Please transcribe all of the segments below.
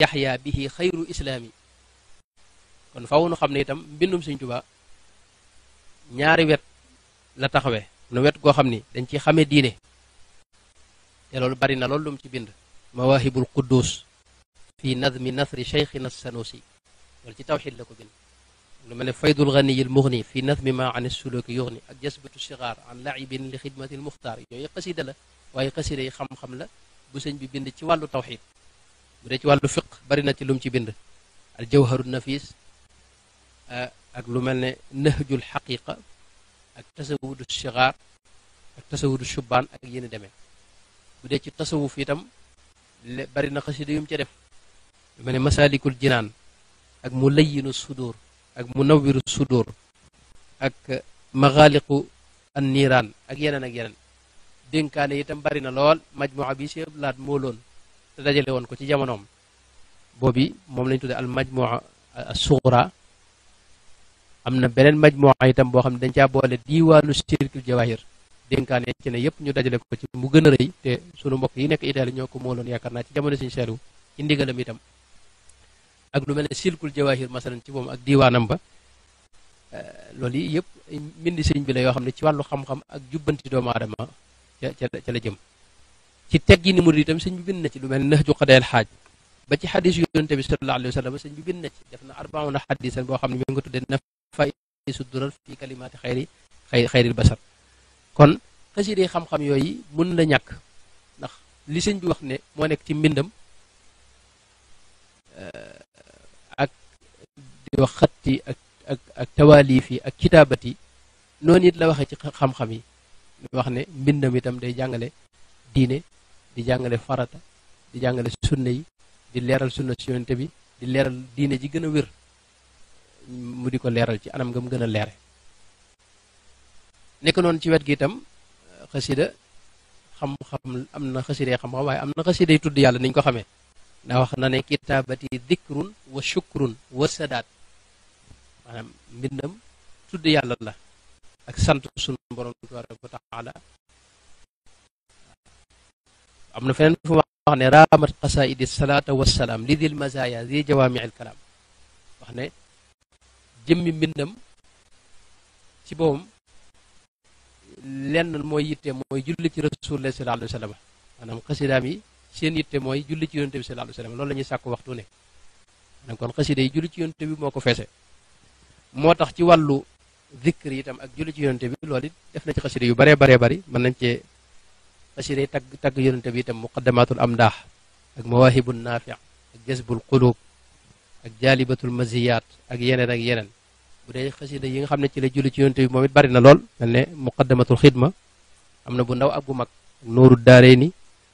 yaxya bihi xayru islaami kon faw nu xam ne itam mbindum Sëñ Tuubaa ñaari wet la taxawee nu wet goo xam ni dañ ci xamee diine te loolu bari na loolu lu mu ci bind mawaahibul quddus fi nadmi nasri cheikhina sanusi loolu ci tawxid la ko bind lu mel ne faydul ganiyil mughni fi nadmi ma an suluki yughni ak jasbatu sigaar an laibin li xidmatil muxtaar yooyu xasida la waaye xasida yi xam-xam la bu sëñ bi bind ci wàllu tawxid bu dee ci wàllu fiq bari na ci lu mu ci bind al jawharu nafis ak lu mel ne nahjul xaqiqa ak tasawudu sigaar ak tasawudu shubaan ak yéen demee bu dee ci tasawuf itam bari na xasida yu mu ca def lu mel ne masalikul jinaan ak mu layyinu sudur ak mu nawwiru sudur ak maxaaliqu an niiraan ak yeneen dénkaane itam bari na lool majmua bi Cheikh Laat mooloon te dajale woon ko ci jamonoom boobi moom lañ tudde al majmua as-sughra am na beneen majmua itam boo xam ne dañ caa boole diiwaanu sirkul jawahir dénkaane ci ne yëpp ñu dajale ko ci mu gën a rëy te sunu mbokk yi nekk Italie ñoo ko mooloon yaakaar naa ci jamono Sëñ Saaliw ci ndigalam itam ak lu mel ne silkul jawahir masalan ci moom ak diiwaanam ba loolu yi yëpp mbindi sëñ bi la yoo xam ne ci wàllu xam-xam ak jubbanti doomu aadama ca la jëm ci teggi ni murid itam sëñ bi bind na ci lu mel ne Nahju Qadaa'il Haaj ba ci xadis yu yonente bi sallallahu alayhi wa sallam sëñ bi bind na ci def na 40 xadisan boo xam ne mi ngi ko tuddee Nafaa'isu Durar fi kalimaati xayril basar kon xasida xam-xam yooyu mun la ñàkk ndax li sëñ bi wax ne moo nekk ci mbindam ak di wax xatti ak tawaalif yi ak kitaabat yi noonu it la waxee ci xam-xam yi wax ne mbindam itam day jàngale diine di jàngale farata di jàngale sunna yi di leeral sunna si yonente bi di leeral diine ji gën a wér mu di ko leeral ci anam nga mu gën a leere nekk noonu ci wet gi itam xasida xam-xam am na xasida xam-xam waaye am na xasida yi tudd yàlla niñ ko xamee ndax wax na ne kitaabati dikrun wa shukrun wa sadaat maanaam mbindam tudd yàlla la ak sant sunu borom tabaraka wa taala am na feneen fu wax ne raamat qasaidi salaata wassalaam li dil mazaya zi jawaamiil kalaam wax ne jëmmi mbindam ci boppam lenn mooy yitte mooy julli ci rasulullah sallallahu alayhi wa sallam maanaam xasidaam yi seen yitte mooy julli ci yonente bi sallallahu alayhi wa sallam loolu la ñuy sàkku waxtu ne maanaam kon xasida yi julli ci yonente bi moo ko feese moo tax ci wàllu zikr itam ak julli ci yonente bi loolu it def na ci xasida yu baree bari mën nañ cee xasida yi tagg yonente bi itam muqaddamatul amdaax ak mawahibun naafi ak jazbul qulub ak jaalibatul maziyat ak yeneen bu dee xasida yi nga xam ne ci la julli ci yonente bi moom it bari na lool mel ne muqaddamatul xidma am na bu ndaw ak bu mag ak nooru daarayni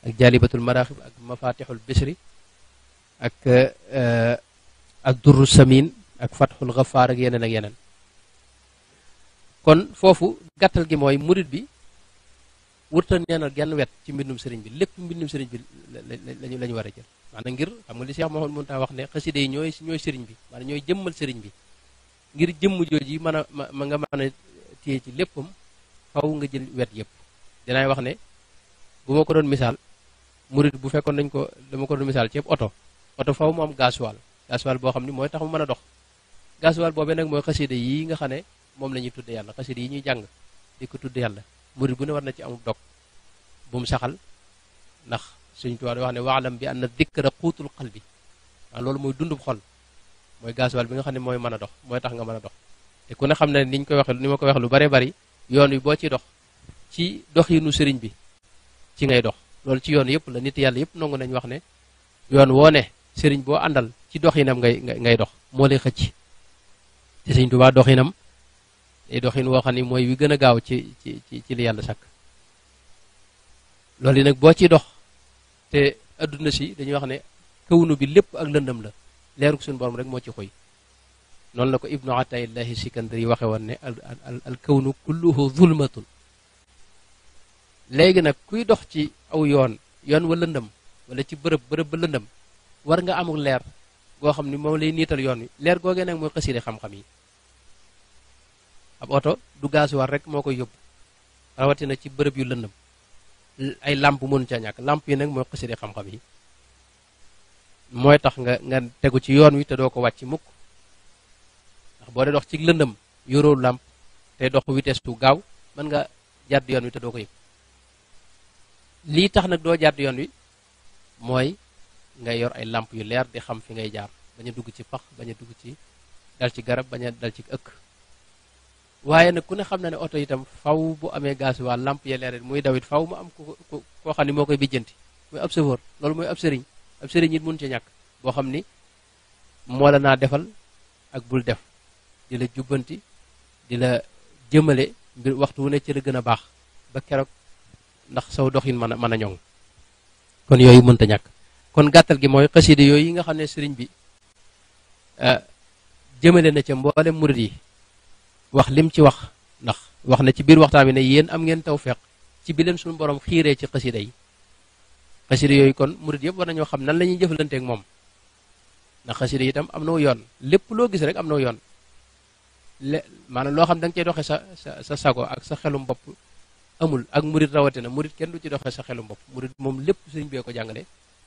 ak jaalibatul maraaxib ak mafatixul bisri ak durru samin ak fatxul gafaar ak yeneen kon foofu gàttal gi mooy murit bi wurta neenal genn wet ci mbindum sëriñ bi lépp mbindum sëriñ bi lañu war a jël maanaam ngir xam nga li Cheikh Mouhamadou Mountakha wax ne xasida yi ñooy sëriñ bi maanaam ñooy jëmmal sëriñ bi ngir jëmm jooju yi mën a ma nga mën a téye ci léppam faw nga jël wet yëpp dinaay wax ne bu ma ko doon misaal murit bu fekkoon dama ko doon misaal ci oto faw mu am gasoil boo xam ni mooy tax mu mën a dox gasoil boobee nag mooy xasida yi nga xam ne moom la ñuy tudde yàlla xasida yi ñuy jàng di ko tudde yàlla murit bu ne war na ci amul dog bu mu saxal ndax Sëñ Tuubaa di wax ne waalam bi anna dikra quutul qalbi waaw loolu mooy dundub xol mooy gasoil bi nga xam ne mooy mën a dox mooy tax nga mën a dox te ku ne xam ne ni ma ko waxe lu bare bari yoon wi boo ci dox ci doxinu sëriñ bi ci ngay dox loolu ci yoon yëpp la nit yàlla yëpp nangu nañ wax ne yoon woo ne sëriñ boo àndal ci doxinam ngay dox moo lay xëcc te Sëñ Tuubaa doxinam doxin woo xam ne mooy wi gën a gaaw ci li yàlla sàkk loolu yi nag boo ciy dox te adduna si dañuy wax ne kawnu bi lépp ak lëndëm la leeruk suñu borom rek moo ci xoy noonu la ko ibnu ataillahi sikandari waxe woon ne al kawnu kulluhu zulmatun léegi nag kuy dox ci aw yoon wa lëndëm wala ci bërëb ba lëndëm war nga amul leer goo xam ni moom lay niital yoon wi leer googee nag mooy xasida xam-xam yi ab oto du gaasuwaar rek moo koy yóbbu rawatina ci bërëb yu lëndëm ay lamp mënu ca ñàkk lamp yi nag mooy xasida xam-xam yi mooy tax nga tegu ci yoon wi te doo ko wàcc mukk ndax boo dee dox ci lëndëm yoroo làmp te dox vitesse tu gaaw mën nga jàdd yoon wi te doo ko yëg lii tax nag doo jàdd yoon wi mooy nga yor ay làmp yu leer di xam fi ngay jaar bañ a dugg ci pax bañ a dugg ci dal ci garab bañ a dal ci ëkk waaye nag ku ne xam na ne oto itam faw bu amee gasoil làmp ya leer muy dawit faw mu am koo xam ne moo koy bijjanti muy ab chauffeur loolu mooy ab sëriñ it mun ci ñàkk boo xam ni moo la naa defal ak bul def di la jubbanti di la jëmale mbir waxtu wu ne ci la gën a baax ba keroog ndax saw doxin mën a ñoŋ kon yooyu mënta ñàkk kon gàttal gi mooy xasida yooyu yi nga xam ne sëriñ bi jëmale na ca mboolem murid yi wax lim ci wax ndax wax na ci biir waxtaan wi ne yéen am ngeen tawfeex ci bi leen suñu borom xiiree ci xasida yi xasida yooyu kon murid yëpp war nañoo xam nan la ñuy jëflanteek moom ndax xasida yi itam am na yoon lépp loo gis rek am na yoon maanaam loo xam da nga cey doxee sa sago ak sa xelum bopp amul ak murid rawatina murid kenn du ci doxee sa xelum bopp murid moom lépp sëriñ bee ko jàngale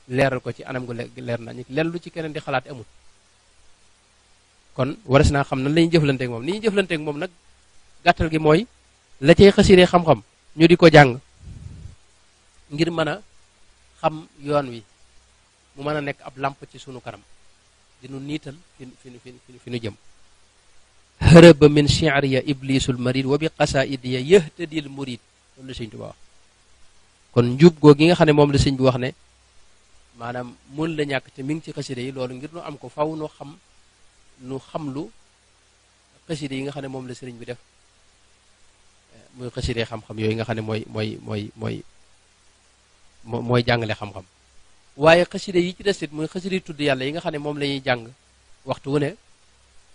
leeral ko ci anam gu leer nañu len lu ci keneen di xalaat amul kon waras naa xam nan la ñuy jëflanteek moom ni ñuy jëflanteek moom nag gàttal gi mooy la cay xasida xam-xam ñu di ko jàng ngir mën a xam yoon wi mu mën a nekk ab làmp ci sunu kanam di nu niital fi nu jëm hërëba min shi'riya iblisul marid wa bi qasaaidiya yahtadil murid loolu la sëñ Tuubaa wax kon njub goo gi nga xam ne moom la sëñ bi wax ne maanaam mun la ñàkk te mi ngi ci xasida yi loolu ngir nu am ko faw nu xam lu xasida yi nga xam ne moom la sëriñ bi def muy xasida xam-xam yooyu nga xam ne mooy jàngale xam-xam waaye xasida yi ci desit muy xasida tudd yàlla yi nga xam ne moom la ñuy jàng waxtu wu ne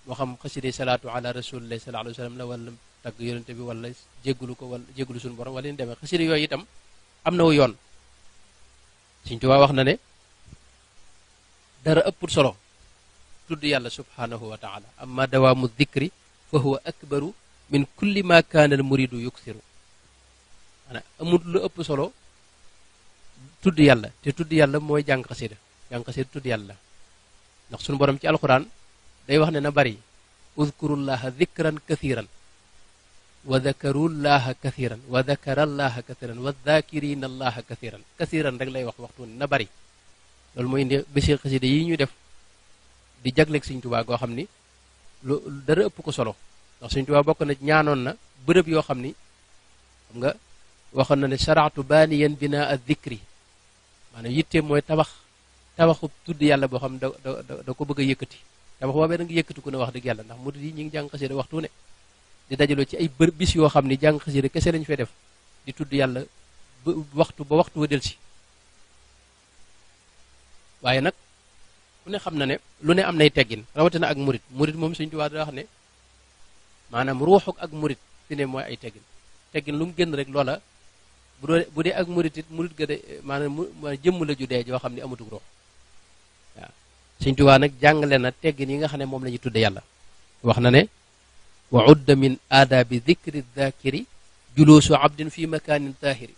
moo xam xasida salaatu ala rasulillahi sallallahu alayhi wa sallam la wala tagg yonente bi wala jéggulu ko wala jéggulu suñu borom wala ñu demee xasida yooyu itam am na wu yoon Sëriñ Tuubaa wax na ne dara ëppul solo tudd yàlla subhanahu wa taala amma dawaamu dikri fa huwa akbaru min kulli ma kaana al muridu yuksiru maanaam amul lu ëpp solo tudd yàlla te tudd yàlla mooy jàng xasida tudd yàlla ndax suñu borom ci alquran day wax ne na bari udkurullaha dikran kathiran wa dakarullaha kathiran wa dakarallaha kathiran wa dakirina allaha kathiran rek lay wax waxtu na bari loolu mooy indi bési xasida yi ñuy def di jagleeg Sëriñ Tuubaa goo xam ni lu dara ëpp ko solo ndax Sëriñ Tuubaa bokk na ñaanoon na bërëb yoo xam ni xam nga waxoon na ne shara'tu baaniyan binaa ad-dikri maanaam yitteem mooy tabaxu tudd yàlla boo xam da ko bëgg a yëkkati tabax boobee da nga yëkkati ku ne wax dëgg yàlla ndax murid yi ñu ngi jàng xasida waxtu ne di dajaloo ci ay bis yoo xam ni jàng xasida kese lañu fay def di tudd yàlla ba waxtu wa del si waaye nag ku ne xam na ne lu ne am nay teggin rawatina ak murid moom Sëriñ Tuubaa da wax ne maanaam ruuxuk ak murid fi ne mooy ay teggin lu mu génn rek loola bu dee ak murid it murid ga de maanaam jëmm la ju dee joo xam ne amatul ruux waaw Sëriñ Tuubaa nag jàngale na teggin yi nga xam ne moom la ñuy tudde yàlla wax na ne wa udda min aadaabi dikri daakiri juluusu abdin fi makaanin taahiri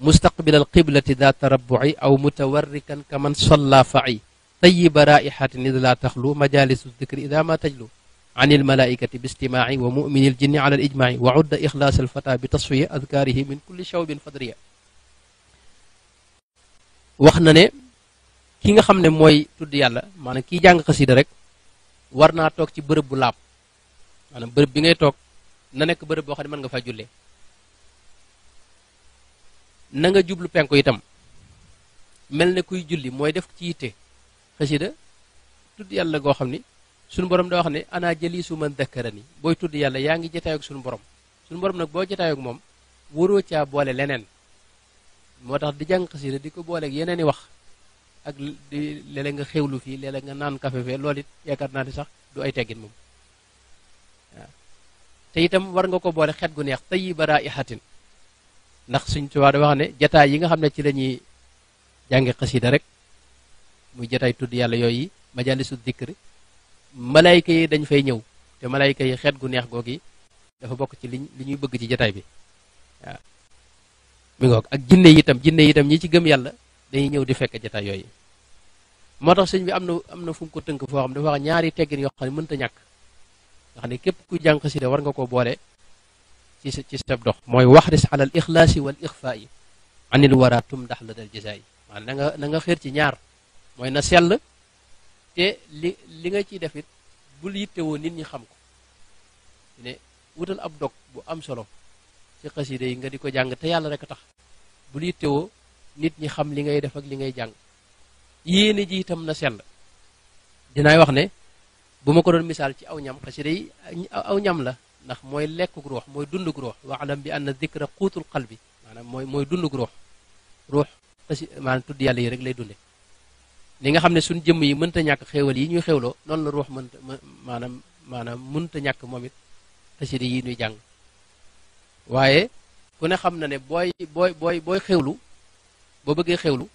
mustaqbil al qiblati daa tarabbuci aw mutawarrikan kaman salla faci tayiba raihatin id la taxlu majalisu dikri ida ma tajlu an ilmalaikati bi istimaaci wa mumini ljinni ala alijmaaci wa udda ixlaas alfata bi tasfiya adkaarihi min kulli shawbin fadriya wax na ne ki nga xam ne mooy tudd yàlla maanaam kii jàng xasida rek war naa toog ci bërëb bu laab maanaam bërëb bi ngay toog na nekk bërëb boo xam ne mën nga faa jullee na nga jublu penku itam mel ne kuy julli mooy def ci yitte xasida tudd yàlla goo xam ni suñu borom da wax ne ana jaliisu man dakkarani booy tudd yàlla yaa ngi jataayog suñu borom nag boo jataayog moom waroo caa boole leneen moo tax di jàng xasida di ko booleeg yeneen i wax ak di léeg-léeg nga xewlu fii léeg-léeg nga naan kafe fee loolu it yaakaar naa ne sax du ay teggin moom waaw te itam war nga ko boole xet gu neex tayyiba raihatin ndax Sëriñ Tuubaa da wax ne jataay yi nga xam ne ci la ñuy jànge xasida rek muy jataay tudd yàlla yooyu majalisu dikr malayka yi dañ fay ñëw te malayka yi xeet gu neex googi dafa bokk ci li ñuy bëgg ci jataay bi waaw mi ngoog ak jinne yi itam ñi ci gëm yàlla dañuy ñëw di fekk jataay yooyu moo tax sëñ bi am na fu mu ko tënk foo xam dafa wax ñaari teggin yoo xam ne mënta ñàkk nga xam ne képp ku jàng xasida war nga koo boole ci sa dox mooy waxris ala al ixlaasi wal ixfaayi anil wara tumdax la dal jazaayi maanaam na nga xeer ci ñaar mooy na sell te li nga ciy def it bul yittewoo nit ñi xam ko ne wutal ab dog bu am solo ci xasida yi nga di ko jàng te yàlla rek a tax bul yittewoo nit ñi xam li ngay def ak li ngay jàng yéene ji itam na sell dinaay wax ne bu ma ko doon misaal ci aw ñam xasida yi aw ñam la ndax mooy lekkuk ruux mooy dunduk ruux waalam bi anna dikra quutul qalbi maanaam mooy dunduk ruux maanaam tudd yàlla yi rek lay dunde li nga xam ne suñ jëmm yi mënta ñàkk xéewal yi ñuy xéewloo noonu la ruux mënta maanaam mënta ñàkk moom it xasida yi ñuy jàng waaye ku ne xam na ne booy xéewlu boo bëggee xéewlu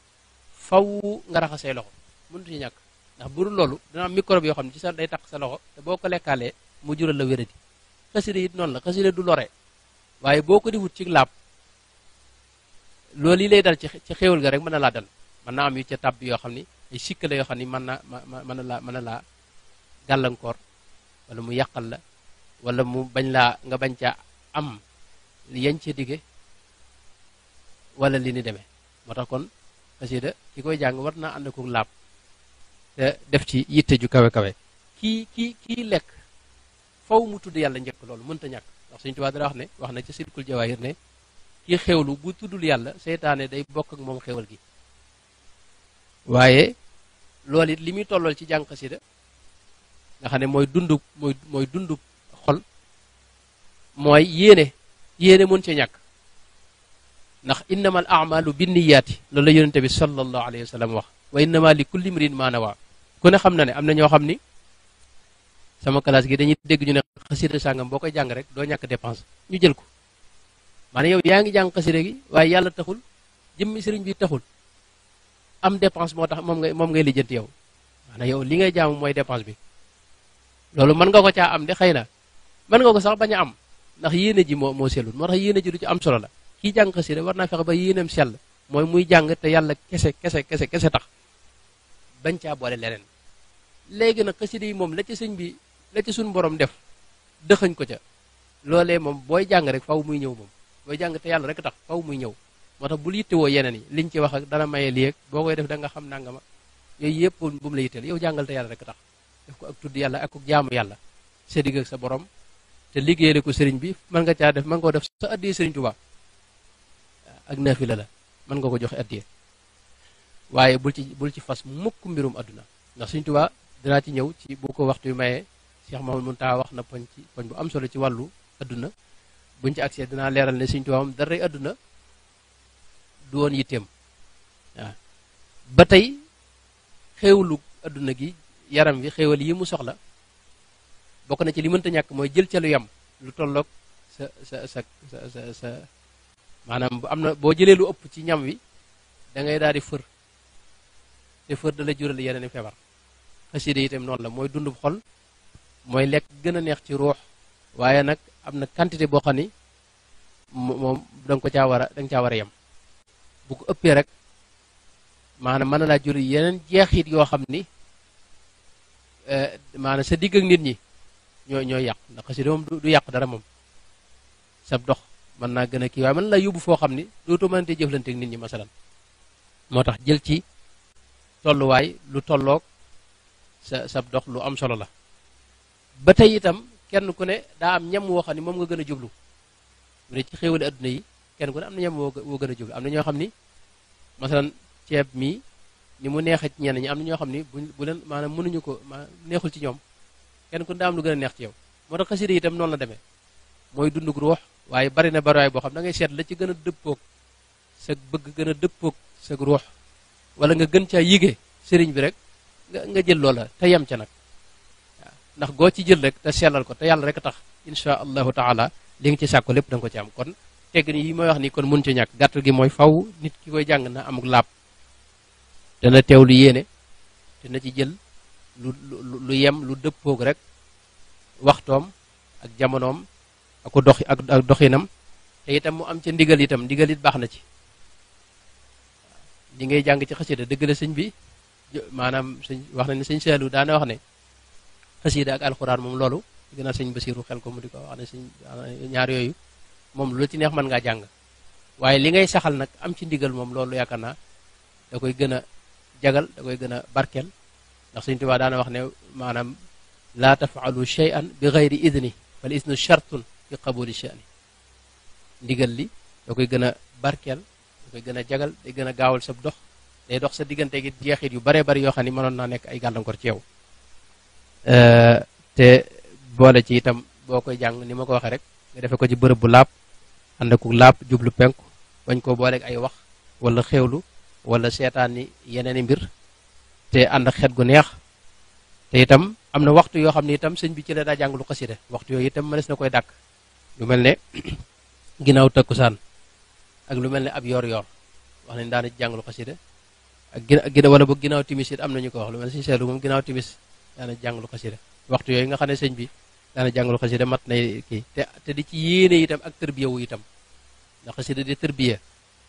faw nga raxas say loxo mënut ci ñàkk ndax bu dul loolu dina am microbe yoo xam ne ci sa day tax sa loxo te boo ko lekkaalee mu jural la wéradi xasida it noonu la xasida du lore waaye boo ko defut ci laab loolu yi lay dal ci xéewal ga rek mën na laa dal mën naa am yu ca tàbb yoo xam ni ay sikka la yoo xam ni mën na laa gàllankoor wala mu yàqal la wala mu nga bañ ca am yañ ca dige wala li ni demee moo tax kon xasida ki koy jàng war naa ànd ko laab te def ci yitte ju kawe kii lekk faw mu tudd yàlla njëkk loolu mënta ñàkk ndax Sëñ Tuubaa dara wax na ci Sirkul Jawaahir ne kii xewlu bu tuddul yàlla seytaane day bokk ak moom xewal gi waaye loolu it li muy tollool ci jàng xasida nga xam ne mooy dundub xol mooy yéene mën ca ñàkk ndax innamal a'malu binniyaati loolu la yonente bi sallallahu alayhi wa sallam wax wa innama li kulli imrin ma nawa ku ne xam na ne am na ñoo xam ni sama classe gi dañuy dégg ñu ne xasida sàngam boo koy jàng rek doo ñàkk dépense ñu jël ko maanaam yow yaa ngi jàng xasida gi waaye yàlla taxul jëmmi sëriñ bi taxul am dépense moo tax moom ngay lijjanti yow maanaam yow li ngay jaamu mooy dépense bi loolu mën nga ko caa am de xëy na mën nga ko sax bañ a am ndax yéene ji moo sellul moo tax yéene ji du ci am solo la kii jàng xasida war naa fexe ba yéeneem sell mooy muy jàng te yàlla kese tax bañ caa boole leneen léegi nag xasida yi moom la ci sëñ bi la ci suñu borom def dëxañ ko ca loolee moom booy jàng rek faw muy ñëw moom booy jàng te yàlla rek tax faw muy ñëw moo tax bul yittewoo yeneen yi liñ ci wax ak dana maye lii ak boo koy def da nga xam nangama yooyu yëpp bu mu la yitteel yow jàngal te yàlla rek tax def ko ak tudd yàlla ak jaamu yàlla sa digg ak sa borom te liggéeyale ko sëriñ bi mën nga caa def mën nga ko def sa addiyee sëriñ Tuubaa ak naafila la mën nga ko joxe addiyee waaye bul ci fas mukk mbirum adduna ndax sëriñ Tuubaa dinaa ci ñëw ci bu ko waxtu yu mayee Cheikh Mamadou Mountakha wax na poñ bu am solo ci wàllu adduna buñ ci accès dinaa leeral ne sëriñ Tuubaa moom daray adduna du woon yitteem waaw ba tey xéewlu adduna gi yaram wi xéewal yi mu soxla bokk na ci li mënta ñàkk mooy jël ca lu yam lu tolloog sa maanaam am na boo jëlee lu ëpp ci ñam wi da ngay daal di fër te fër da la jural yeneen i feebar xasida itam noonu la mooy dundub xol mooy lekk gën a neex ci ruux waaye nag am na quantité boo xam ni moom da nga caa war a yem bu ko ëppee rek maanaam mën na laa jur yeneen jeexit yoo xam ni maanaam sa digg ak nit ñi ñooy yàq ndax xasida moom du yàq dara moom sab dox mën naa gën a kii waaye mën na laa yóbbu foo xam ni dootoo mënante jëflante ak nit ñi masalan moo tax jël ci tolluwaay lu tolloog sab dox lu am solo la ba tey itam kenn ku ne daa am ñam woo xam ni moom nga gën a jublu mu ne ci xéewali adduna yi kenn ku ne am na ñam woo gën a jublu am na ñoo xam ni masalan ceeb mii ni mu neexee ci ñenn ñi am na ñoo xam ni bu leen maanaam mënuñu ko neexul ci ñoom kenn ku ne daa am lu gën a neex ci yow moo tax xasida itam noonu la demee mooy dundug ruux waaye bari na bariwaay boo xam da ngay seet la ci gën a dëppoog sa bëgg gën a dëppoog sa ruux wala nga gën caa yige sëriñ bi rek nga jël loola te yem ca nag waaw ndax goo ci jël rek te sellal ko te yàlla rek a tax insha allahu taala li nga ci sàkko lépp da nga ko ci am kon tegg ni yi may wax ni kon mun ci ñàkk gàttal gi mooy faw nit ki koy jàng na amuk laab dana teew lu yéene te na ci jël lu yem lu dëppoog rek waxtoom ak jamonoom ak doxinam te itam mu am ca ndigal it baax na ci li ngay jàng ci xasida dëgg la sëñ bi maanaam sëñ wax na ne sëñ Saalu daana wax ne xasida ak alxuraan moom loolu gën a sëñ Basiiru xel ko mu di ko wax ne sëñ ñaar yooyu moom lu ci neex mën ngaa jàng waaye li ngay saxal nag am ci ndigal moom loolu yaakaar naa da koy gën a jagal da koy gën a barkeel ndax sëñ Tuubaa daana wax ne maanaam laa tafaalu shay'an bi gayri idni fal idnu shartun fi qabuli sha'ni ndigal li da koy gën a barkeel da koy gën a jagal day gën a gaawal sa dox day dox sa diggante gi jeexit yu baree bari yoo xam ni mënoon naa nekk ay gàllankoor ci yow te boole ci itam boo koy jàng ni ma ko waxee rek nga defe ko ci bërëb bu laab ànd ak laab jublu penku bañ koo booleeg ay wax wala xewlu wala seetaan ni yeneen i mbir te ànd ak xet gu neex te itam am na waxtu yoo xam ne itam sëñ bi ci la daa jàng lu xasida waxtu yooyu itam mënees na koy dàkk lu mel ne ginnaaw takkusaan ak lu mel ne ab yor-yor wax nañ daana jàng lu xasida ak gina wala boog ginnaaw timis it am nañu ko wax lu mel ne sëñ Seelu moom ginnaaw timis daana jàng lu xasida waxtu yooyu nga xam ne sëñ bi daana jàng lu xasida mat na kii te di ci yéene itam ak tërbiya wu itam ndax xasida di tërbiya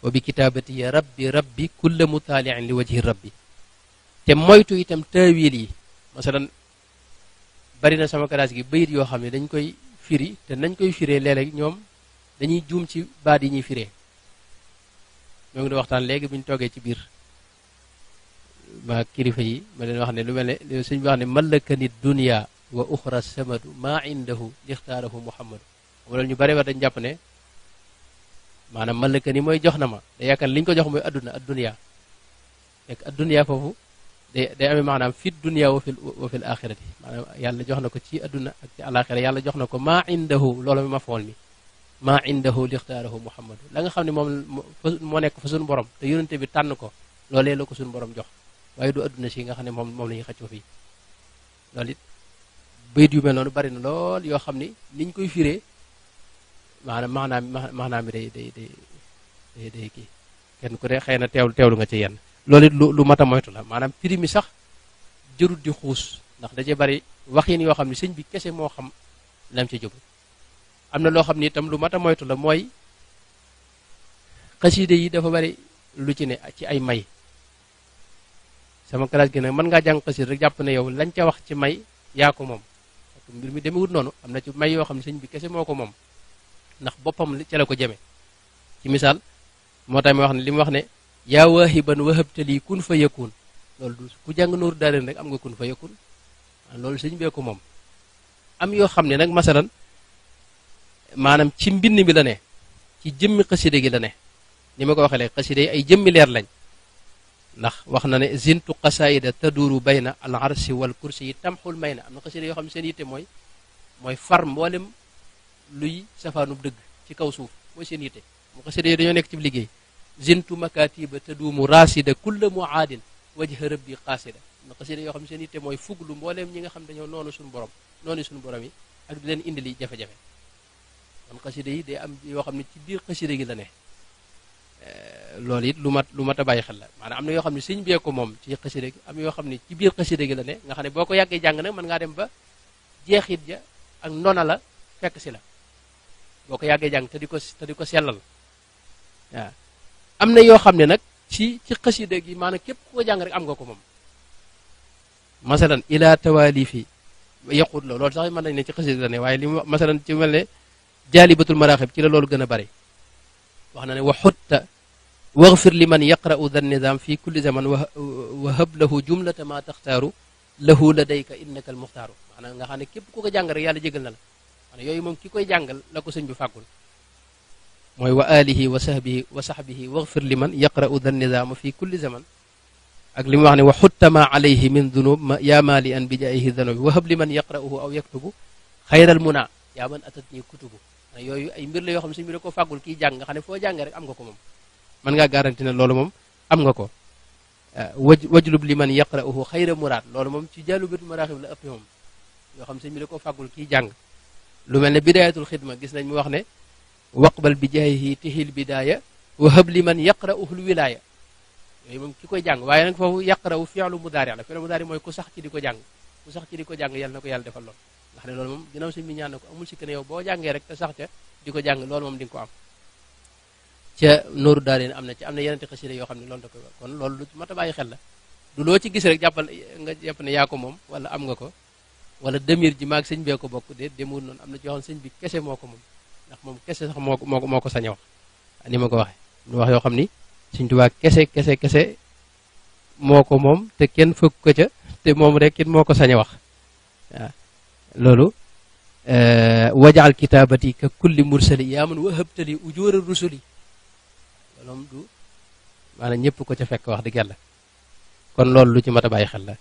wa bi kitaabati ya rabbi kulla mutaaliin li wajhi rabbi te moytu itam taawil yi masalan bari na sama classe gi bayit yoo xam ne dañ koy firi te nañ koy firee léeg-léeg ñoom dañuy juum ci baat yi ñuy firee ñoo ngi doon waxtaan léegi bu ñu toogee ci biir ma kilifa yi ma leen wax ne lu mel ne suñ bi wax ne malakani dunya wa uxra samadu maa indahu lixtaarahu muhammadu wala ñu bari wax dañ jàpp ne maanaam malakani mooy jox na ma da yaakaar li ñu ko jox mooy adduna ad dunya fekk ad dunya foofu day amee maanaam fi dunya wa fil axirati maanaam yàlla jox na ko ci adduna ak ci alaxira yàlla jox na ko maa indahu loolu ma fool mi maa indahu lixtaarahu muhammadu la nga xam ne moom moo nekk fa suñu borom te yonente bi tànn ko loolee la ko suñu borom jox waaye du adduna si nga xam ne moom la ñuy xëccoo fii loolu it bayit yu mel noonu bari na lool yoo xam ni niñ koy firee maanaam bi day kii kenn ku ne xëy na teewlu nga ci yenn loolu it lu mat a moytu la maanaam firi mi sax jërut di xuus ndax da cee bari waxin yoo xam ne sëñ bi kese moo xam lam ci jóg am na loo xam ne itam lu mat a moytu la mooy xaside yi dafa bari lu ci ne ci ay may sama classe gi nag mën ngaa jàng xaside rek jàpp ne yow lañ ca wax ci may yaa ko moom mbir mi demewut noonu am na ci may yoo xam ne sëñ bi kese moo ko moom ndax boppam ca la ko jëme ci misaal moo tax ma wax ne li mu wax ne yaa waahiban wahabtali kun fa yakun loolu du ku jàng nooru daareen rek am nga kun fa yakun loolu sëñ bee ko moom am yoo xam ne nag masalan maanaam ci mbind mi la ne ci jëmmi xaside gi la ne ni ma ko waxee léegi xaside yi ay jëmmi leer lañ ndax wax na ne zintu qasaida taduru bayna al arsi wal kursi yi tamxul may na am na xaside yoo xam ne seen yitte mooy far mboolem luy safaanub dëgg ci kaw suuf mooy seen yitte mu xaside yi dañoo nekk ci liggéey zintu makatiba taduumu rasida kulla muaadin wajha rabbi qaasida am na xaside yoo xam ne seen yitte mooy fuglu mbooleem ñi nga xam dañoo noonu suñu borom yi ak di leen indi li jafe-jafe kon xaside yi day am yoo xam ne ci biir xaside gi la ne loolu it lu mat a bàyyi xel la maanaam am na yoo xam ne sëñ bee ko moom ci xaside gi am yoo xam ne ci biir xaside gi la ne nga xam ne boo ko yàggee jàng nag mën ngaa dem ba jeexit ja ak ndona la fekk si la boo ko yàggee jàng te di ko sellal waaw am na yoo xam ne nag ci xaside gi maanaam képp ku ko jàng rek am nga ko moom masalan ila tawalifi yaqut la loolu sax mën nañ ne ci xaside gi la ne waaye li mu masalan ci mel ne jaalibatul maraaxib ci la loolu gën a bari wax na ne wa xutta waxfir li man yaqra'u dha nizam fi kulli zaman wa hab lahu jumlata ma taxtaaru lahu ladayka innaka al muxtaaru maanaam nga xam ne képp ku ko jàng rek yàlla jégal na la maanaam yooyu moom ki koy jàngal la ko sëñ bi fàggul mooy wa alihi wa sahbihi waxfir li man yaqra'u dha nizam fi kulli zaman ak li mu wax ne wa xutta ma alayhi min dunub yaa maali an bi jaayihi danubi wa hab li man yaqra'uhu aw yaktubu xayral muna yaa man atat nii kutubu yooyu ay mbir la yoo xam ne sëñ bi da ko fàggul kii jàng nga xam ne foo jàngee rek am nga ko moom mën ngaa garanti ne loolu moom am nga ko wajlub li man yaqra'uhu xayra muraad loolu moom ci jàllubatu maraaxib la ëpp moom yoo xam ne sëñ bi da ko fàggul kii jàng lu mel ne bidayatul xidma gis nañ mu wax ne waqbal bi jaayihi tihil bidaaya wa hab li man yaqra'uhu wilaaya yooyu moom ki koy jàng waaye nag foofu yaqra'u fi'lu mudaari la fi'lu mudaari mooy ku sax ci di ko jàng yàlla na ko yàlla defal lool ndax ne loolu moom ginnaaw sëñ bi ñaan na ko amul sikk ne yow boo jàngee rek te sax ca di ko jàng loolu moom di nga ko am ca nooru daareen am na yeneen xasida yoo xam ne loolu da koy kon loolu lu mat a bàyyi xel la du loo ci gis rek jàppal nga jàpp ne yaa ko moom wala am nga ko wala demir ji maag sëñ bee ko bokk de demul noonu am na ci yoo xam sëñ bi kese moo ko moom ndax moom kese sax moo ko sañ a wax ni ma ko waxee lu wax yoo xam ni Sëñ Tuubaa kese moo ko moom te kenn fëkk ko ca te moom rek it moo ko sañ a wax waaw loolu wajaal kitaabati ka kulli mursali yaa man wahabtali ujóora rusuli loolu du maanaam ñëpp ko ca fekk wax dëgg yàlla kon loolu lu ci mat a bàyyi xel la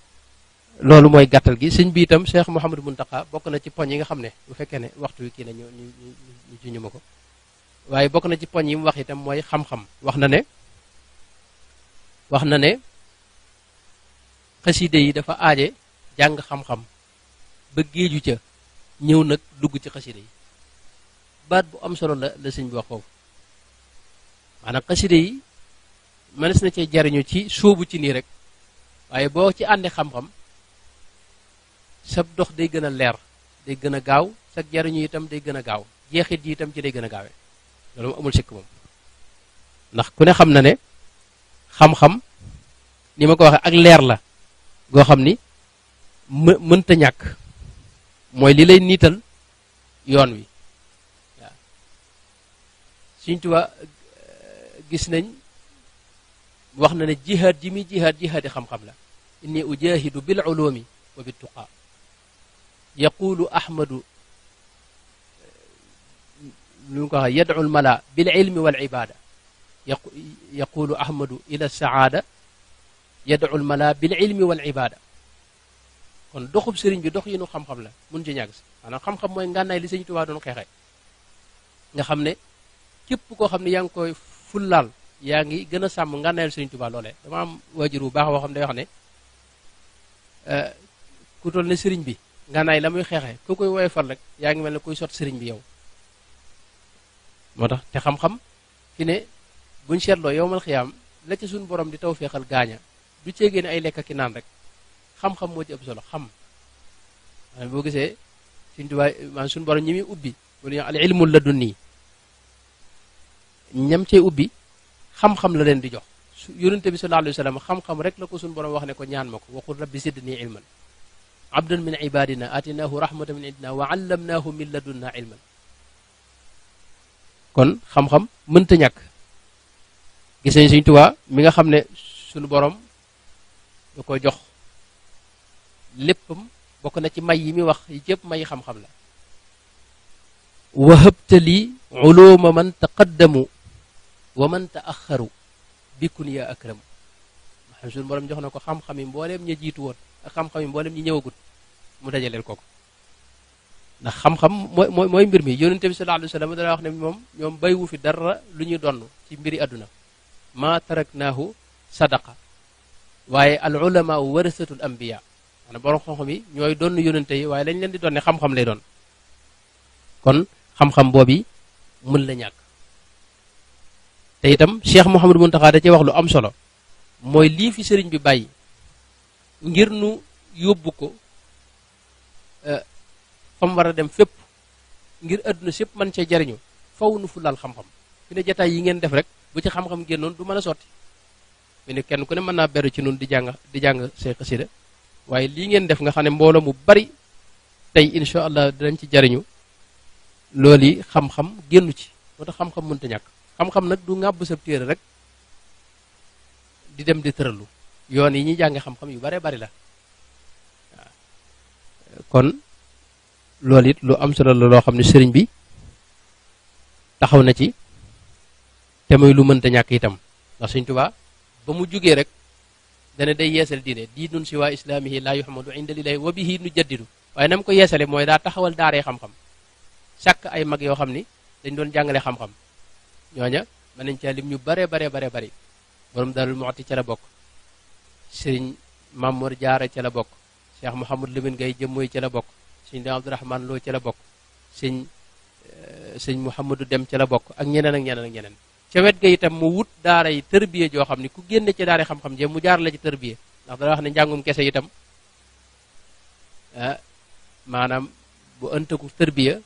loolu mooy gàttal gi sëñ bi itam Cheikh Mouhamadou Mountakha bokk na ci poñ yi nga xam ne bu fekkee ne waxtu wi kii na ñu ci ñu ma ko waaye bokk na ci poñ yi mu wax itam mooy xam-xam wax na ne xaside yi dafa aaje jàng xam-xam ba géeju ca ñëw nag dugg ci xaside yi baat bu am solo la sëñ bi wax foofu maanaam xaside yi mënees na cee jariñu ci sóobu ci nii rek waaye boo ci àndee xam-xam sab dox day gën a leer day gën a gaaw sa jariñu itam day gën a gaaw jeexit yi itam ci day gën a gaawee loolu mu amul sikk moom ndax ku ne xam na ne xam-xam ni ma ko waxee ak leer la goo xam ni mënta ñàkk mooy li lay niital yoon wi waaw Sëñ Tuubaa gis nañ wax na ne jihaad ji muy jihaadi xam-xam la inni ujahidu bil ulumi wa bit tuqa yaqulu ahmadu lu ko wax yad'u al mala bil ilmi wal ibada yaqulu ahmadu ila saada yad'u al mala bil ilmi wal ibada kon doxub sëriñ bi dox yi nu xam-xam la mun ci ñàgg si maanaam xam-xam mooy ngànnaay li Sëñ Tuubaa doon xeexee nga xam ne képp koo xam ne yaa ngi koy fullaal yaa ngi gën a sàmm ngànnaayal Sëñ Tuubaa loolee dama am waajur bu baax boo xam ne day wax ne ku toll ne sëriñ bi ngànnaay la muy xeexee ku koy woye fal rek yaa ngi mel ne kuy sot sëriñ bi yow moo tax te xam-xam fi ne buñ seetloo yowmal xiyaam la ca suñu borom di taw feexal gaaña du ceegee ne ay lekk ki naan rek xam-xam moo ci ëpp solo xam maanaam boo gisee Sëñ Tuubaa maanaam suñu borom ñi muy ubbi wala ñu al ilmu ladunni ñam cee ubbi xam-xam la leen di jox yonente bi sallallahu alayhi wa sallam xam-xam rek la ko suñu borom wax ne ko ñaan ma ko waqul rabbi zidni ilman abdan min ibadina atinaahu rahmatan min indina wa allamnaahu min ladunna ilman kon xam-xam mënta ñàkk gis nañ Sëñ Tuubaa mi nga xam ne suñu borom da ko jox léppam bokk na ci may yi muy wax yi yëpp may xam-xam la wahabtali uluma man taqaddamu wa man taaxaru bikun ya akramu xam suñu borom jox na ko xam-xam yi mbooleem ña jiitu woon ak xam-xam yi mbooleem ñi ñëwagut mu dajaleel ko ndax xam-xam mooy mbir mi yonente bi sallallahu alayhi wa sallam dana wax ne moom ñoom baywu fi dara lu ñuy donn ci mbiri àdduna ma taraknaahu sadaqa waaye al ulama warasatul anbiya maanaam borom xam-xam yi ñooy donn yonente yi waaye lañ leen di doon ne xam-xam lay doon kon xam-xam boobu mën la ñàkk te itam Cheikh Mouhamadou Mountakha da cee wax lu am solo mooy lii fi sëriñ bi bàyyi ngir nu yóbbu ko fa mu war a dem fépp ngir àdduna sépp mën cee jariñu faw nu fulal xam-xam fi ne jataay yi ngeen def rek bu ci xam-xam génnoon du mën a sotti fi ne kenn ku ne mën naa beru ci nun di jàng say xasida waaye lii ngeen def nga xam ne mbooloo mu bari tey incha allah dinañ ci jariñu loolu yi xam-xam génnu ci moo tax xam-xam mënta ñàkk xam-xam nag du ŋàbb sa téere rek di dem di tëralu yoon yi ñuy jànge xam-xam yu bare bari la waaw kon loolu it lu am solo la loo xam ne sëriñ bi taxaw na ci te muy lu mënta ñàkk itam ndax Sëriñ Tuubaa ba mu jógee rek dana day yeesal diine diinun si waa islaamihi laa yuhamadu inda lillahi wa bihi nu jaddidu waaye na mu ko yeesale mooy daa taxawal daaree xam-xam sàkk ay mag yoo xam ni dañ doon jàngale xam-xam ñooña mën nañ caa lim ñu bare bari borom Daarul Muxti ca la bokk sëriñ Mamour Jaara ca la bokk Cheikh Mouhamadou Lamine Gaye jëmmooy ca la bokk sëñ Daam Abdourahmane Lo ca la bokk sëñ Mouhamadou Dem ca la bokk ak ñeneen ca wet ga itam mu wut daara yi tërbiye joo xam ni ku génne ci daara xam-xam je mu jaar la ci tërbiye ndax dana wax ne njàngum kese itam maanaam bu ëntaku tërbiye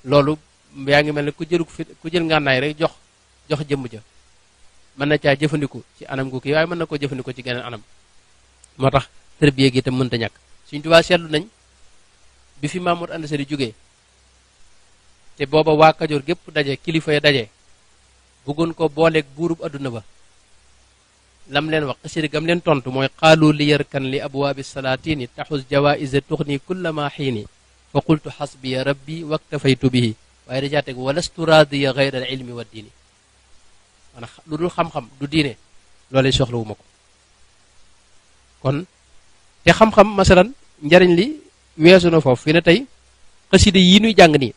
loolu yaa ngi mel ne ku jël ngànnaay rek jox jëmm ja mën na caa jëfandiku ci anam gu kii waaye mën na koo jëfandiku ci geneen anam moo tax tërbiye gi itam mënta ñàkk Sëñ Tuubaa seetlu nañ bi fi Mamour Anta Sali jógee te booba waa Kajoor gépp daje kilifa ya daje bëggoon ko booleeg buurub adduna ba lam leen wax xasida gam leen tontu mooy qaalu li yarkan li abwaabi salaatini taxus jawaïsa tuxni kulla ma xiini fa qultu xasbiya rabbi waktafaytu bihi waaye dajaa teg walastu raadiya gayra al ilmi wa diini maanaam lu dul xam-xam du diine loolee soxlawu ma ko kon te xam-xam masalan njariñ li weesu na foofu fi ne tey xasida yi nuy jàng nii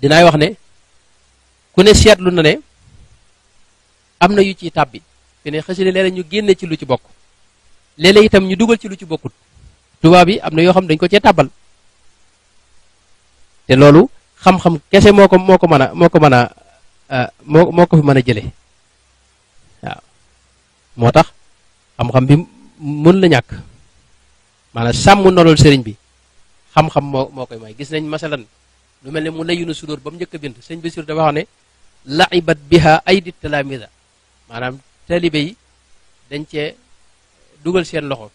dinaay wax ne ku ne seetlu na ne am na yu ciy tàbbi fi ne xasida léeg-léeg ñu génne ci lu ci bokk léeg-léeg itam ñu dugal ci lu ci bokkut tubaab yi am na yoo xam dañ ko cee tàbbal te loolu xam-xam kese moo ko mën a moo ko fi mën a jële waaw moo tax xam-xam bi mën la ñàkk maanaam sàmm nolol sëriñ bi xam-xam moo koy may gis nañ masalan lu mel ne mu layunu sudóor ba mu njëkk a bind sëñ Basiru dafa wax ne laibat biha aydi talamida maanaam taalibe yi dañ cee dugal seen loxo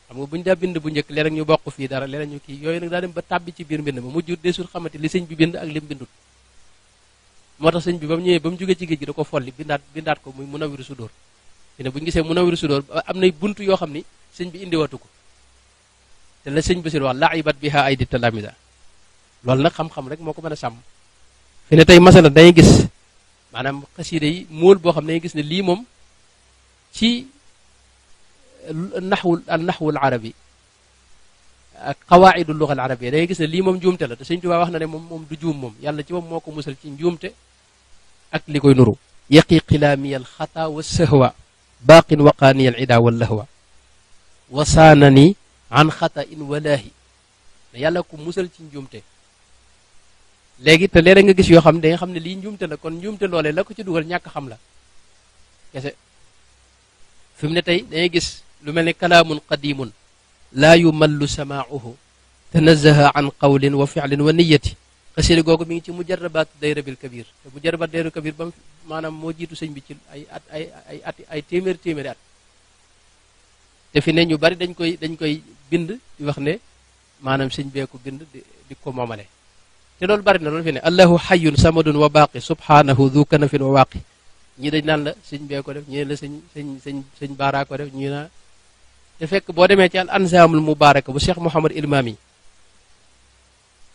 xam nga bu ñu daa bind bu njëkk léeg-léeg ñu bokk fii dara léeg-léeg ñu kii yooyu nag daa dem ba tàbbi ci biir mbind ma mujj desul xamante li sëñ bi bind ak lim bindut moo tax sëñ bi ba mu ñëwee ba mu jógee ci géej gi da ko folli bindaat ko muy Munawiru Sudóor fi ne bu ñu gisee Munawiru Sudóor am nay buntu yoo xam ni sëñ bi indiwatu ko te la sëñ Basiru wax laibat biha aydi talamida loolu nag xam-xam rek moo ko mën a sàmm fi ne tey masala dañuy gis maanaam xasiida yi móol boo xam ne dañuy gis ne lii moom ci naxwul arabi ak qawaidul luga al arabiyya dañuy gis ne lii moom njuumte la te Sëñ Tuubaa wax na ne moom du juum moom yàlla ci moom moo ko musal ci njuumte ak li koy nuru yaqi qilaamiya al xata wa sahwa baaqin waqaaniya al ida wal lahwa wasaanani an xata in walaahi ne yàlla ko musal ci njuumte léegi te léeg nga gis yoo xam ne da nga xam ne lii njuumte la kon njuumte loolee la ko ci dugal ñàkk xam la kese fi mu ne tey dangay gis lu mel ne kalaamun qadimun laa yumallu samaauhu tanazaha an qawlin wa fi'lin wa niyati xasida googu mi ngi ci mujarrabaat dayra bil kabir te mujarrabaat dayra kabir ba maanaam moo jiitu sëñ bi ci ay téeméeri at te fi ne ñu bari dañ koy bind di wax ne maanaam sëñ bee ko bind di ko moomale te loolu bari na loolu fi ne allahu xayun samadun wa baaqi subhanahu du kanafin wa waaqi ñii dañ naan la sëñ bee ko def ñii la sëñ baaraa ko def ñii naa te fekk boo demee ci al ansaamul mubaaraka bu Cheikh Mouhamad Ilmaami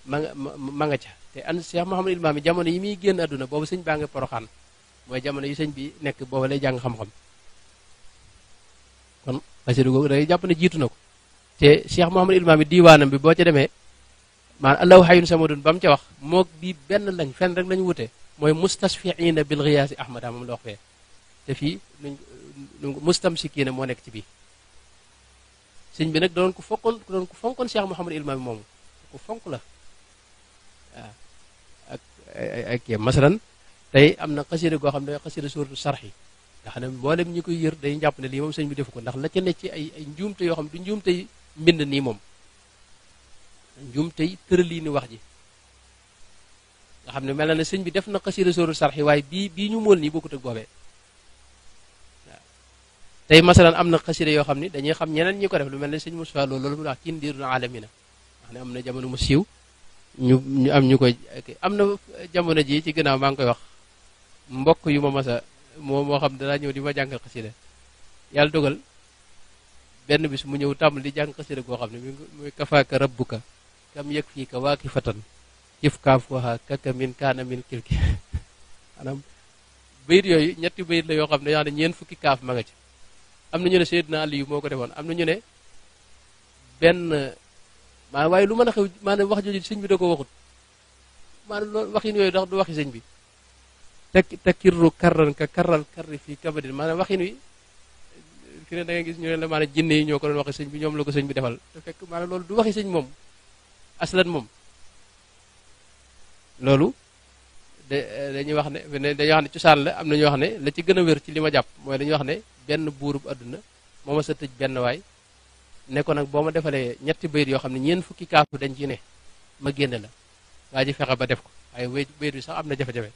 ma nga ca te Cheikh Mouhamad Ilmaami jamono yi muy génn àdduna boobu sëñ baa nga poroxaan mooy jamono yi sëñ bi nekk booba lay jàng xam-xam kon xasida googu day jàpp ne jiitu na ko te Cheikh Mouhamad Ilmaami diiwaanam bi boo ca demee maanaam allahu xayun samadun ba mu ca wax moog bii benn lañ fenn rek lañu wute mooy mustasfiina bil giyaasi ahmada moom la wax fee te fii mustamsikiina moo nekk ci bii sëñ bi nag doon ko fonkoon Cheikh Mouhamad Ilmaami moomu ku fonk la waaw ak kii masalan tey am na xasida goo xam ne xasida suuratu sarxi nga xam ne mboolem ñi koy yër day jàpp ne lii moom sëñ bi defu ko ndax la ca nekk ci ay njuumte yoo xam ne du njuumte yi mbind nii moom njuumte yi tëralii ni wax ji nga xam ne mel na ne sëñ bi def na xasida suuratu sarxi waaye bii ñu mool nii bokkut ak boobee waaw tey masalan am na xasida yoo xam ne dañuy xam ñeneen ñi ko def lu mel ne sëñ Moussa loolu mu wax kin diirul alamina wax ne am na jamono mu siiw ñu am ñu koy am na jamono ji ci gannaaw maa ngi koy wax mbokk yu ma masa moo xam danaa ñëw di ma jàngal xasida yàlla dogal benn bis mu ñëw tàmbali di jàng xasida goo xam ne muy kafaaka rabbuka kam yëg fii ka waaki fatan kif kaaf waxa kaka min kaana min kilki maanaam bayit yooyu ñetti bayit la yoo xam ne yaa ne ñeen fukki kaaf ma nga ci am na ñu ne Seydina Aliyu moo ko defoon am na ñu ne benn maanaam waaye lu mën a xew maanaam wax jooju sëñ bi da ko waxut maanaam loolu waxin yooyu ndax du waxi sëñ bi takirru karran ka karral karri fii kabadin maanaam waxin wi fi ne da nga gis ñu ne la maanaam jinne yi ñoo ko doon waxi sëñ bi ñoom la ko sëñ bi defal te fekk maanaam loolu du waxi sëñ moom aslan moom loolu dañuy wax ne dañuy wax ne cosaan la am na ñoo wax ne la ci gën a wér ci li ma jàpp mooy dañuy wax ne benn buurub àdduna moo ma sa tëj benn waay ne ko nag boo ma defalee ñetti bayit yoo xam ne ñeen fukki kaafu dañ ci ne ma génne la waa ji fexe ba def ko waaye bayit bi sax am na jafe-jafe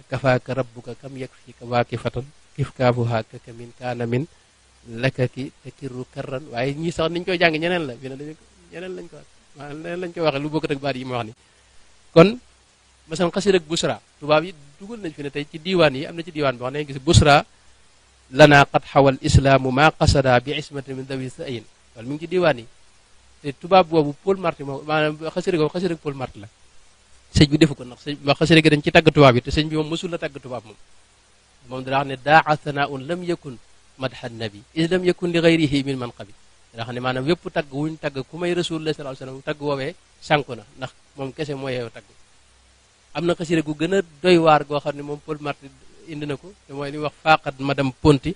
kafaaka rabbuka kam yakfika waaki fatan kif kaafuha kaka min kaana min lakaki takirru karran waaye ñii sax niñ koy jàng ñeneen la fi ne dañu ñeneen lañ ko wax maanaam leneen lañ koy waxee lu bokkut ak baat yi ma wax ni kon masalan xasida ak busra tubaab yi dugal nañ fi ne tey ci diiwaan yi am na ci diiwaan bi wax nañ gis busra lana qad xawal islaamu ma qasada bi ismatin min dawi sa'in wala mi ngi ci diiwaan yi te tubaab boobu Paul Marty moo maanaam xasida googu xasida Paul Marty la sëñ bi defu ko ndax sëñ ma xasida gi dañ ci tàgg tubaab yi te sëñ bi moom mësul la tàgg tubaab moom dara wax ne daa sanaaun lam yakun madha nabi is lam yakun li gayrihi min manqabi dara xam ne maanaam wépp tagg wuñ tagg ku may rasulullah sallallahu alayhi wasallam tagg woowee sànku na ndax moom kese moo yeew tagg am na xasida gu gën a doy waar goo xam ne moom Paul Marty indi na ko te mooy li wax faqat madame Ponti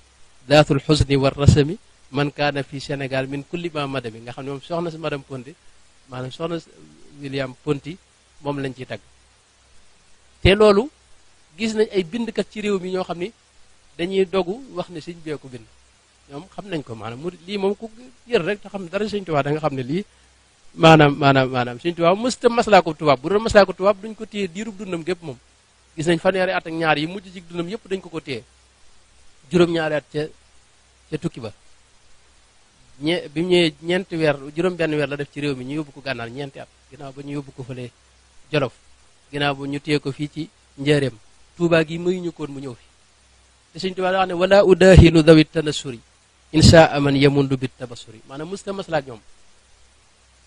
daatul xusni war rasami man kaana fi Sénégal min kulli ma madami nga xam ne moom soxna si madame Ponti maanaam soxna William Ponti moom lañ ciy tagg te loolu gis nañ ay bindkat ci réew mi ñoo xam ni dañuy dogu wax ne sëñ bee ko bind ñoom xam nañ ko maanaam mu lii moom ku yër rek te xam ne dara sëñ Tuubaa da nga xam ne lii maanaam sëñ Tuubaa mësta maslaa ko tubaab bu doon maslaa ko tubaab duñ ko téye diirub dundam gépp moom gis nañ fanweeri at ak ñaar yi mujj ci dundam yëpp dañ ko téye juróom-ñaari at ca tukki ba bi mu ñëwee ñeenti weer juróom-benn weer la def ci réew mi ñu yóbbu ko gànnaar ñeenti at ginnaaw ba ñu yóbbu ko fële Jolof ginnaaw ba ñu téye ko fii ci njëreem Tuubaa gi mayuñu koon mu ñëw fi te sëñ Tuubaa da wax ne wala udahinu dawit tanasuri insha aman yamundu bit tabassuri maanaam musta maslaa ñoom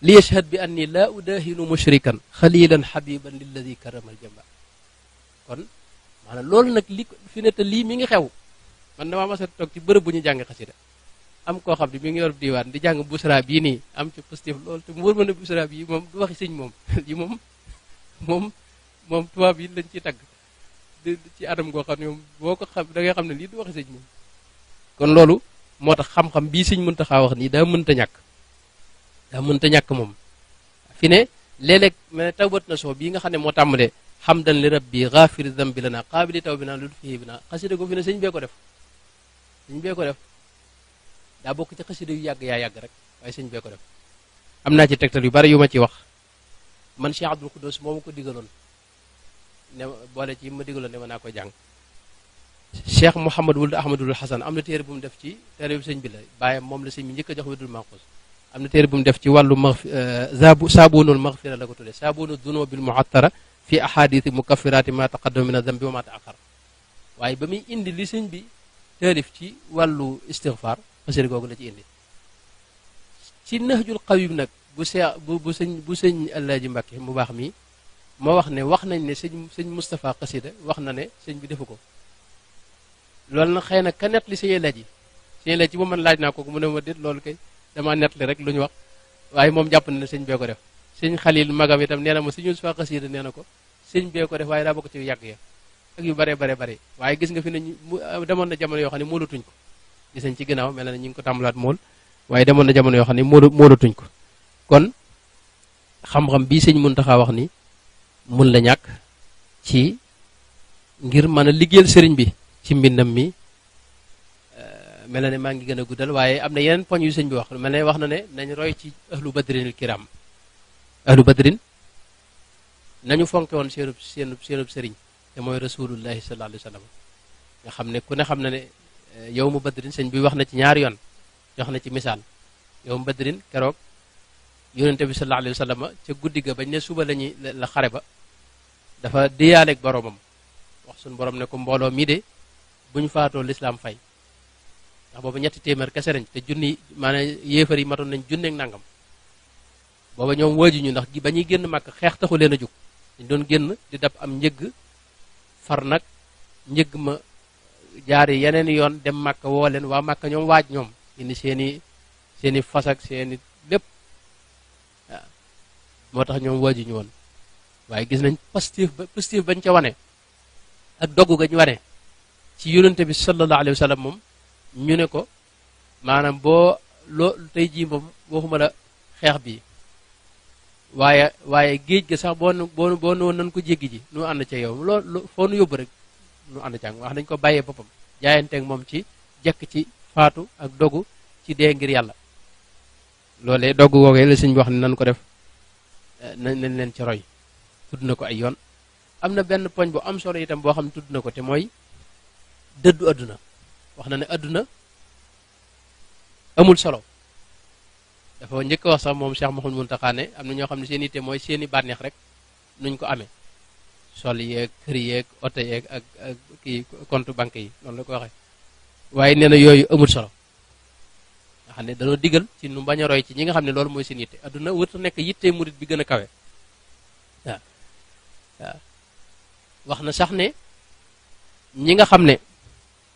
li yashhad bi anni la udahinu mushrikan xalilan habiban lilladi karamal jamba kon maanaam loolu nag li fi ne te lii mi ngi xew man damaa mas a toog ci bërëb bu ñu jàng xasida am koo xam ne mi ngi yor diwaan di jàng busra bii nii am ci positif loolu te mu wër ma ne busra bii moom du waxi sëñ moom lii moom tubaab yi lañ ciy tagg ci adam goo xam ne moom boo ko xam da ngay xam ne lii du waxi sëñ moom kon loolu moo tax xam-xam bii sëñ Muntaxa wax nii daa mënta ñàkk moom fi ne léeg-léeg ma ne tawbat na soo bii nga xam ne moo tàmbalee hamdan li rabbi ghafiri dhanbi lana qaabili taw bi naa lu fii bi naa xasida ko fi ne sëñ bee ko def daa bokk ci xasida yu yàgg yaa yàgg rek waaye sëñ bee ko def am naa ci tegtal yu bari yu ma ci wax man Cheikh Abdul Quddus moo ma ko digaloon ne boole ci ma digaloon ne ma naa ko jàng Cheikh Mouhamad wuld Ahmadul Hasan am na téere bu mu def ci téere bu sëñ bi la bàyyam moom la sëñ bi njëkk a jox wedul manqus am na téere bu mu def ci wàllu saabunul maghfira la ko tuddee saabunu dunubil mu'attara fi ahadithi mukaffirati ma taqaddama min adhanbi wa ma ta'akhkhar waaye ba muy indi li sëñ bi taalif ci wàllu istighfar xasida googu la ci indi ci nahjul qawim nag bu sëñ Alaaji Mbàkke mu baax mi moo wax ne wax nañ ne sëñ Moustapha xasida wax na ne sëñ bi defu ko loolu nag xëy na ka net li sëñ Alaaji ba man laaj naa ko mu ne ma déet loolu kay dama net li rek lu ñu wax waaye moom jàpp na ne sëñ bee ko def sëñ Xalil magam itam nee na ma sëñ Moustapha xasida nee na ko sëñ bee ko def waaye daa bokk ci yàgg ya ak yu bare waaye gis nga fi ne demoon na jamono yoo xam ne moolatuñ ko gis nañ ci ginnaaw mel na ñu ngi ko tàmbalaat mool waaye demoon na jamono yoo xam ne moolatuñ ko kon xam-xam bii sëñ Muntaxa wax ni mun la ñàkk ci ngir mën a liggéeyal sëriñ bi ci mbindam mi mel na ne maa ngi gën a guddal waaye am na yeneen poñ yu sëñ bi wax mel ne wax na ne nañ roy ci ahlu badrinil kiram ahlu badrin nañu fonke woon seenub sëriñ te mooy rasulullahi sallallahu alayhi wa sallam nga xam ne ku ne xam na ne yow mu badrin sëñ bi wax na ci ñaari yoon jox na ci misaal yow mu badrin keroog yonente bi sallallahu alayhi wa sallam ca guddi ga bañ ne suba la xare ba dafa diyaaleeg boromam wax suñu borom ne ko mbooloo mii de bu ñu faatoo lislaam fay ndax booba ñetti téeméer kese lañ te junni maanaam yéefar yi matoon nañ junneeg nangam booba ñoom wëju ñu ndax ba ñuy génn màkk xeex taxu leen a jóg dañ doon génn di dab am njëgg far nag njëgg ma jaari yeneen yoon dem màkk woo leen waa màkk ñoom waaj ñoom indi seeni fas ak seeni lépp waaw moo tax ñoom wëju ñu woon waaye gis nañ positif bañ ca wane ak dogg gañ wane ci yonente bi sallallahu alayhi wa sallam moom ñu ne ko maanaam loo tey jii moom waxuma la xeex bi waaye géej ga sax boo noonu nan ko jéggi ji nu ànd ca yow loolu foo nu yóbbu rek nu ànd ca wax dañ ko bàyyee boppam jaayanteeg moom ci jekk ci faatu ak dogu ci dee ngir yàlla loolee dogg woogee la sëñ bi wax ne nan ko def nañ leen ci roy tudd na ko ay yoon am na benn poñ bu am solo itam boo xam ne tudd na ko te mooy dëddu adduna wax na ne adduna amul solo dafa njëkk wax sax moom Cheikh Mouhamadou Mountakha ne am na ñoo xam ne seen yitte mooy seeni bànneex rek nuñ ko amee sol yeeg kër yeeg oto yeeg ak kii compte banque yi noonu la ko waxee waaye nee na yooyu amul solo nga xam ne dañoo digal ci nu bañ a roy ci ñi nga xam ne loolu mooy seen yitte adduna wërta nekk yitte murit bi gën a kawe waaw waaw wax na sax ne ñi nga xam ne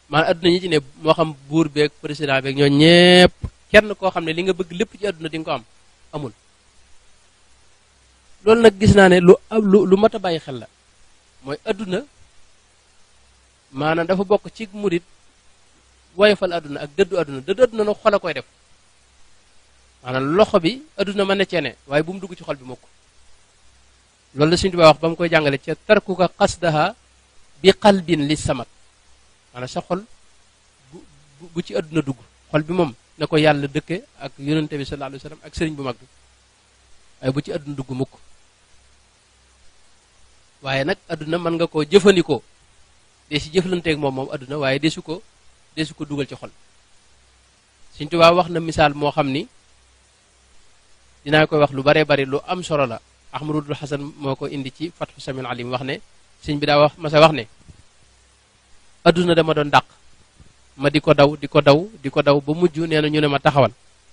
maanaam adduna ñi ci ne moo xam buur beeg président beeg ñoo ñépp kenn koo xam ne li nga bëgg lépp ci adduna di nga ko am amul loolu nag gis naa ne lu mat a bàyyi xel la mooy adduna maanaam dafa bokk ci murit woyofal adduna ak dëddu adduna nag xol a koy def maanaam loxo bi adduna mën na cee ne waaye bu mu dugg ci xol bi mukk loolu la Sëriñ Tuubaa wax ba mu koy jàngale ca tarkuka qasdaha bi qalbin li samat maanaam sa xol bu ci adduna dugg xol bi moom na ko yàlla dëkke ak yonente bi sallallahu alayhi wa sallam ak sëriñ bu mag bi waaye bu ci adduna dugg mukk waaye nag adduna mën nga koo jëfandikoo dee si jëflanteeg moom adduna waaye desu ko dugal ci xol Sëriñ Tuubaa wax na misaal moo xam ni dinaa koy wax lu baree bari lu am solo la Ahmadul Hasan moo ko indi ci Fathu Samil Alim wax ne sëñ bi daa wax masa wax ne adduna dama doon dàq ma di ko daw ba mujj nee na ñu ne ma taxawal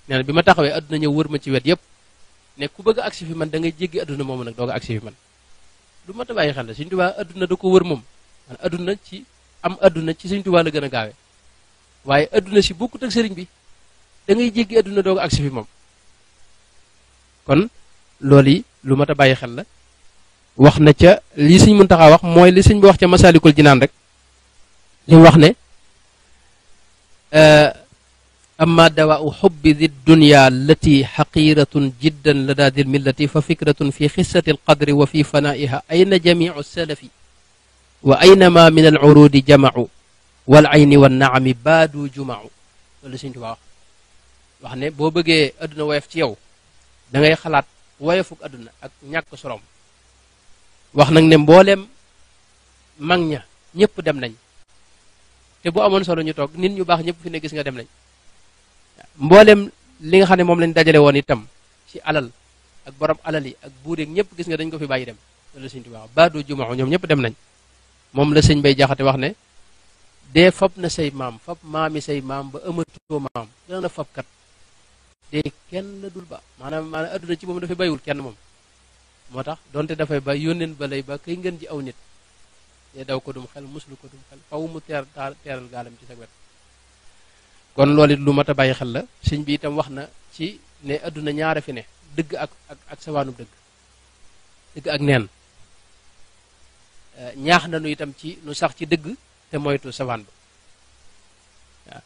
nee na bi ma taxawee adduna ñëw wër ma ci wet yépp ne ku bëgg a agsi fi man da ngay jéggi adduna moomu nag doog a agsi fi man lu mat a bàyyi xel la Sëriñ Tuubaa adduna da ko wër moom man adduna ci Sëriñ Tuubaa la gën a gaawe waaye adduna si bokkut ak sëriñ bi da ngay jéggi adduna doog a agsi fi moom kon loolu yi lu mat a bàyyi xel la wax na ca li Sëriñ Muntaxa wax mooy li sëñ bi wax ca Masaalikul Jinaan rek li mu wax ne amma dawaau xubbi di dunya allati xaqiratun jiddan lada dil millati fa fikratun fi xissati alqadri wa fi fanaiha ayna jamiu salafi wa aynama min alurudi jamacu wal ayni wa naami baadu jumacu loolu Sëriñ Tuubaa wax ne boo bëggee adduna woyof ci yow da ngay xalaat woyofuk adduna ak ñàkk solom wax nag ne mbooleem mag ña ñëpp dem nañ te bu amoon solo ñu toog nit ñu baax ñëpp fi ne gis nga dem nañ mbooleem li nga xam ne moom lañ dajale woon itam ci alal ak borom alal yi ak buur yeeg ñëpp gis nga dañ ko fi bàyyi dem loolu la Sëriñ Tuubaa baadu jumaa ñoom ñëpp dem nañ moom la sëñ Bay Jaxate wax ne dee fab na say maam fab maami say maam ba ëmatoo maam dana fab kat dee kenn la dul ba maanaam adduna ci moom dafay bayiwul kenn moom moo tax donte dafay ba yónneen ba lay ba kay ngeen ji aw nit dee daw ko dum xel muslu ko dum xel faw mu teeral gaalam ci sa wet kon loolu it lu mat a bàyyi xel la sëñ bi itam wax na ci ne adduna ñaare fi ne dëgg ak sawaanub dëgg ak neen ñaax nañu itam ci nu sax ci dëgg te moytu sawaan ba waaw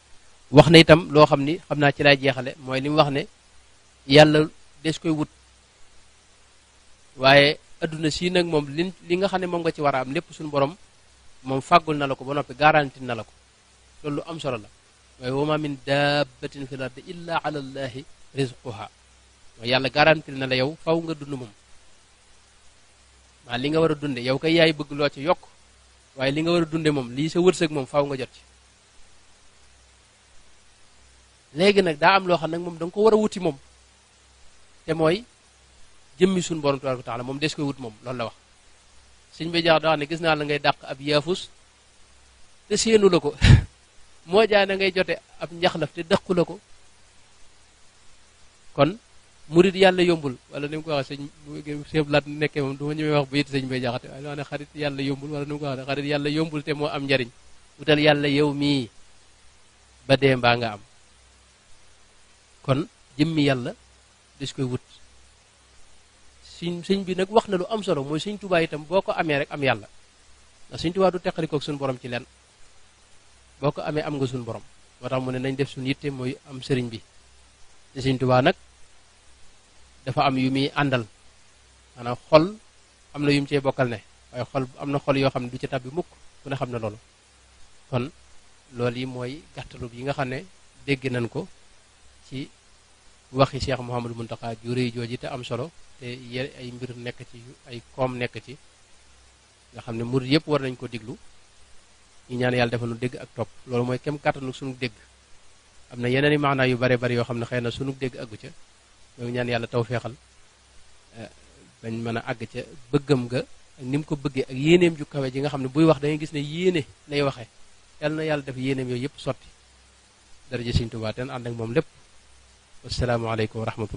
wax na itam loo xam ni xam naa ci lay jeexale mooy li mu wax ne yàlla des koy wut waaye adduna sii nag moom li nga xam ne moom nga ci war a am lépp suñu borom moom fàggul na la ko ba noppi garanti na la ko loolu lu am solo la waaye wa ma min dabbatin fil ardi illa ala allahi rizquha mooy yàlla garanti na la yow faw nga dund moom maa li nga war a dunde yow kay yaay bëgg loo ci yokk waaye li nga war a dunde moom lii sa wërsëg moom faw nga jot ci léegi nag daa am loo xam nag moom da nga ko war a wuti moom te mooy jëmmi suñu borom tabaaraka wa taala moom des koy wut moom loolu la wax sëñ bi jaax da wax ne gis naa la ngay dàq ab yaafus te séenu la ko moo jaay na ngay jote ab njaxlaf te dëqu la ko kon murid yàlla yombul wala ni mu ko waxee sëñ laat nekkee moom du ma ñëwee wax bu it sëñ bay jaxate waaye wax ne xarit yàlla yombul wala ni mu ko waxee xarit yàlla yombul te moo am njariñ wutal yàlla yow mii ba dee mbaa nga am kon jëmmi yàlla des koy wut sëñ bi nag wax na lu am solo mooy sëñ Tuubaa itam boo ko amee rek am yàlla ndax sëñ Tuubaa du teqalikoog suñu borom ci lenn boo ko amee am nga suñu borom moo tax mu ne nañ def suñu yitte mooy am sëriñ bi te sëñ Tuubaa nag dafa am yu muy àndal maanaam xol am na yu mu cee bokkal ne waaye xol am na xol yoo xam ne du ci tabbi mukk ku ne xam ne loolu kon loolu yi mooy gàttalu yi nga xam ne dégg nañ ko ci waxi Cheikh Mouhamadou Mountakha ju rëy jooji te am solo te ay mbir nekk ci ay koom nekk ci nga xam ne murid yëpp war nañ ko diglu ñu ñaan yàlla defal nu dégg ak topp loolu mooy kem kàttanu suñu dégg am na yeneen i maanaa yu bare bari yoo xam ne xëy na sunu dégg àggu ca ñoo ñaan yàlla taw feexal bañ mën a àgg ca bëggam nga ak ni mu ko bëggee ak yéeneem ju kawe ji nga xam ne buy wax da ngay gis ne yéene lay waxee yàlla na yàlla def yéeneem yooyu yëpp sotti daraja Sëriñ Tuubaa ten ànd ak moom lépp wassalaamu aleykum wa rahmatullah